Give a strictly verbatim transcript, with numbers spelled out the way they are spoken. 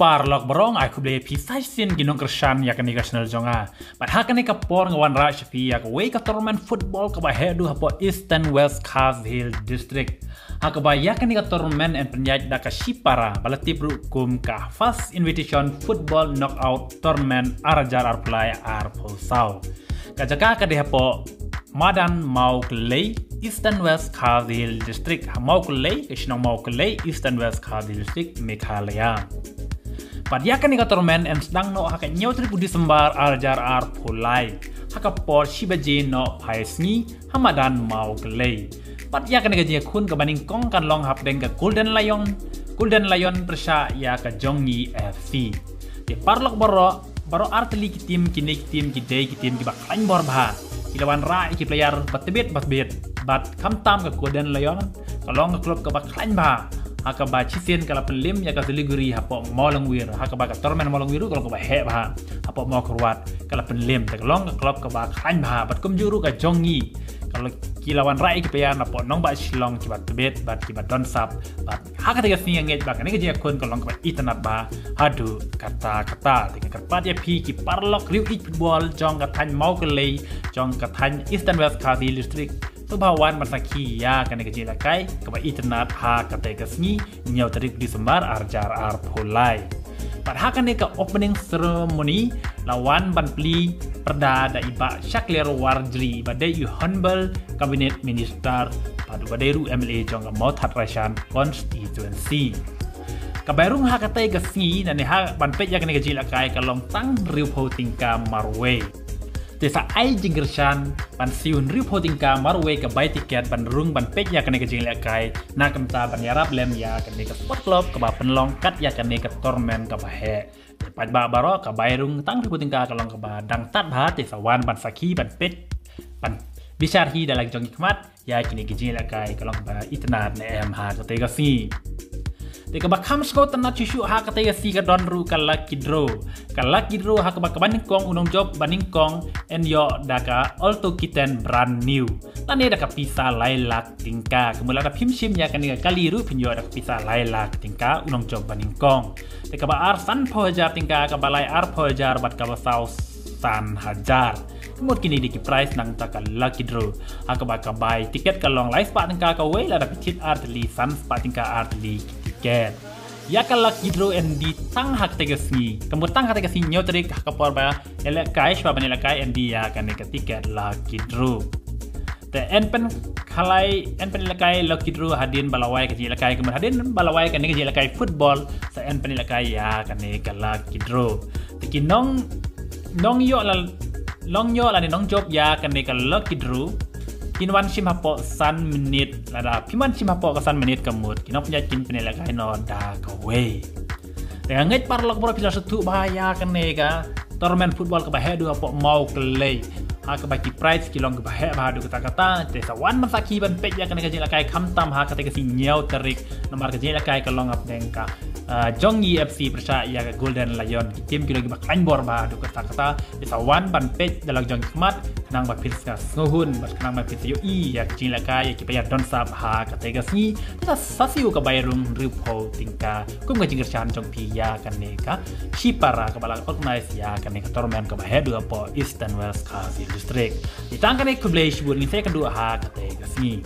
Paralok baroh, ai khublei phi sa shisien ki nongkyrshan ïa kane ka channel jong nga. Bad ha kane ka por nga wanrah sha phi ïa kawei ka tournament football kaba heh duh hapoh Eastern West Khasi Hills District. Ha kaba ïa kane ka tournament yn pynïaid da ka shipara ba la tip ruh kum ka First Invitation Football Knockout Tournament ar hajar arphew lai arphew saw. Ka jaka ka dei hapoh Madan Mawkyllei, Eastern West Khasi Hills District. Ha Mawkyllei, ka shnong Mawkyllei, Eastern West Khasi Hills District, Meghalaya. Bad ïa kane ka tournament yn sdang noh ha ka hynñiew tarik u December ar hajar arphew lai, ha ka por shi baje noh phai sngi ha Madan Mawkyllei. Bad ïa kane ka jingïakhun kaba nyngkong kan long hapdeng ka Golden Lion, Golden Lion pyrshah ïa ka Jong Ngi F C. Te paralok baroh, baroh artylli ki team, kine ki team ki dei ki team kiba khlaiñ bor bha. Ki la wanrah ïa ki player ba tbit ba tbit. Bad khamtam ka Golden Lion ka long ka club kaba khlaiñ bha. Ha kaba shisien ka la pynlem ïa ka Siliguri hapoh Mawlangwir, ha kaba ka tournament Mawlangwir ruh ka long kaba heh bha. Hapoh Mawkyrwat ka la pynlem, te ka long ka club kaba khlaiñ bha. Bad kumjuh ruh ka Jong Ngi, ka la, ki la wanrah ïa ki player napoh nongbah Shillong kiba tbit bad kiba don sap. Bad ha kata ka sngi nga ngeit ba kane ka jingïakhun ka long kaba itynnad bha haduh katta katta. Te nga kyrpad ïa phi ki paralok riew ïeit football jong ka thaiñ Mawkyllei, jong ka thaiñ Eastern West Khasi Hills District, to ba wan ban sakhi ïa kane ka jingïalehkai kaba itynnad ha kata ka sngi hynñiew tarik December ar hajar arphew lai. Bad ha kane ka opening ceremony la wan ban plie pyrda da i Bah Shakliar Warjri, ba dei i Honourable Cabinet Minister bad ba dei ruh M L A jong ka Mawthadraishan constituency. Ka bai rung ha kata ka sngi, nangne ha ban peit ïa kane ka jingïalehkai ka long tang hynriewphew tyngka marwei. Te sa ai jingkyrshan ban siew hynriewphew tyngka marwei ka bai tiket ban rung ban peit ïa kane ka jingïalehkai, na ka bynta ban ïarap lem ïa kane ka sport club kaba pynlong kat ïa kane ka tournament kaba heh. Te paidbah baroh, ka bai rung tang hynriewphew tyngka ka long kaba dang tad bha, te sa wan ban sakhi, ban peit, ban bishar hi da la ki jong ki khmat ïa kine ki jingïalehkai, ka long kaba itynnad ne em ha kata ka sngi. Te kaba kham sngewtynnad shuh shuh ha kata ka sngi ka don ruh ka lucky draw. Ka lucky draw ha kaba ka bai nyngkong, u nongjop ba nyngkong yn ïoh da ka Alto K ten brand new, lane da ka pisa lai lak tyngka. Kumba lada phim shim ïa kane ka kali ruh phin ïoh da ka pisa lai lak tyngka u nongjop ba nyngkong. Te kaba ar sanphew hajar tyngka, kaba lai arphew hajar bad kaba saw san hajar. Ka mut kine dei ki prize nangta ka lucky draw. Ha kaba ka bai tiket ka long lai spah tyngka kawei, lada phi thied artylli, san spah tyngka artylli ki tiket. Ïa ka lucky draw yn die tang ha kata ka sngi. Ka mut tang ha kata ka sngi hynñiew tarik ha ka por ba ïalehkai, shwa ban ïalehkai yn die ïa kane ka tiket lucky draw. Te yn pynkhalai, yn pynïalehkai lucky draw hadien ba la wai ka jingïalehkai, ka mut hadien ba la wai kane ka jingïalehkai football sa yn pynïalehkai ïa kane ka lucky draw. Te ki nong, nongïoh la, nongïoh lane nongjop ïa kane ka lucky draw kin wan shim hapoh san minit, lada phim wan shim hapoh ka san minit ka mut ki nongpynïaid kin pynïalehkai noh da kawei. Te nga ngeit paralok baroh phi la sngewthuh bha ïa kane ka tournament football kaba heh duh hapoh Mawkyllei. Ha kaba ki prize ki long kiba heh bha haduh katta katta. Te sa wan ban sakhi ban peit ïa kane ka jingïalehkai khamtam ha kata ka sngi hynñiew tarik, namar ka jingïalehkai ka long hapdeng ka, ah, Jong Ngi F C pyrshah ïa ka Golden Lion. Ki team ki long kiba khlaiñ bor bha haduh katta katta. Te sa wan ban peit da la ki jong ki khmat, khnang ba phin sa sngewhun bad khnang ba phin sa ïohi ïa ka jingïalehkai, ïa ki player don sap ha kata ka sngi. Te sa, sa siew ka bai rung hynriewphew tyngka kum ka jingkyrshan jong phi ïa kane ka shipara kaba la organise ïa kane ka tournament kaba heh duh hapoh Eastern West Khasi District. Te tang kane, khublei shibun, ngin sa ïakynduh ha kata ka sngi.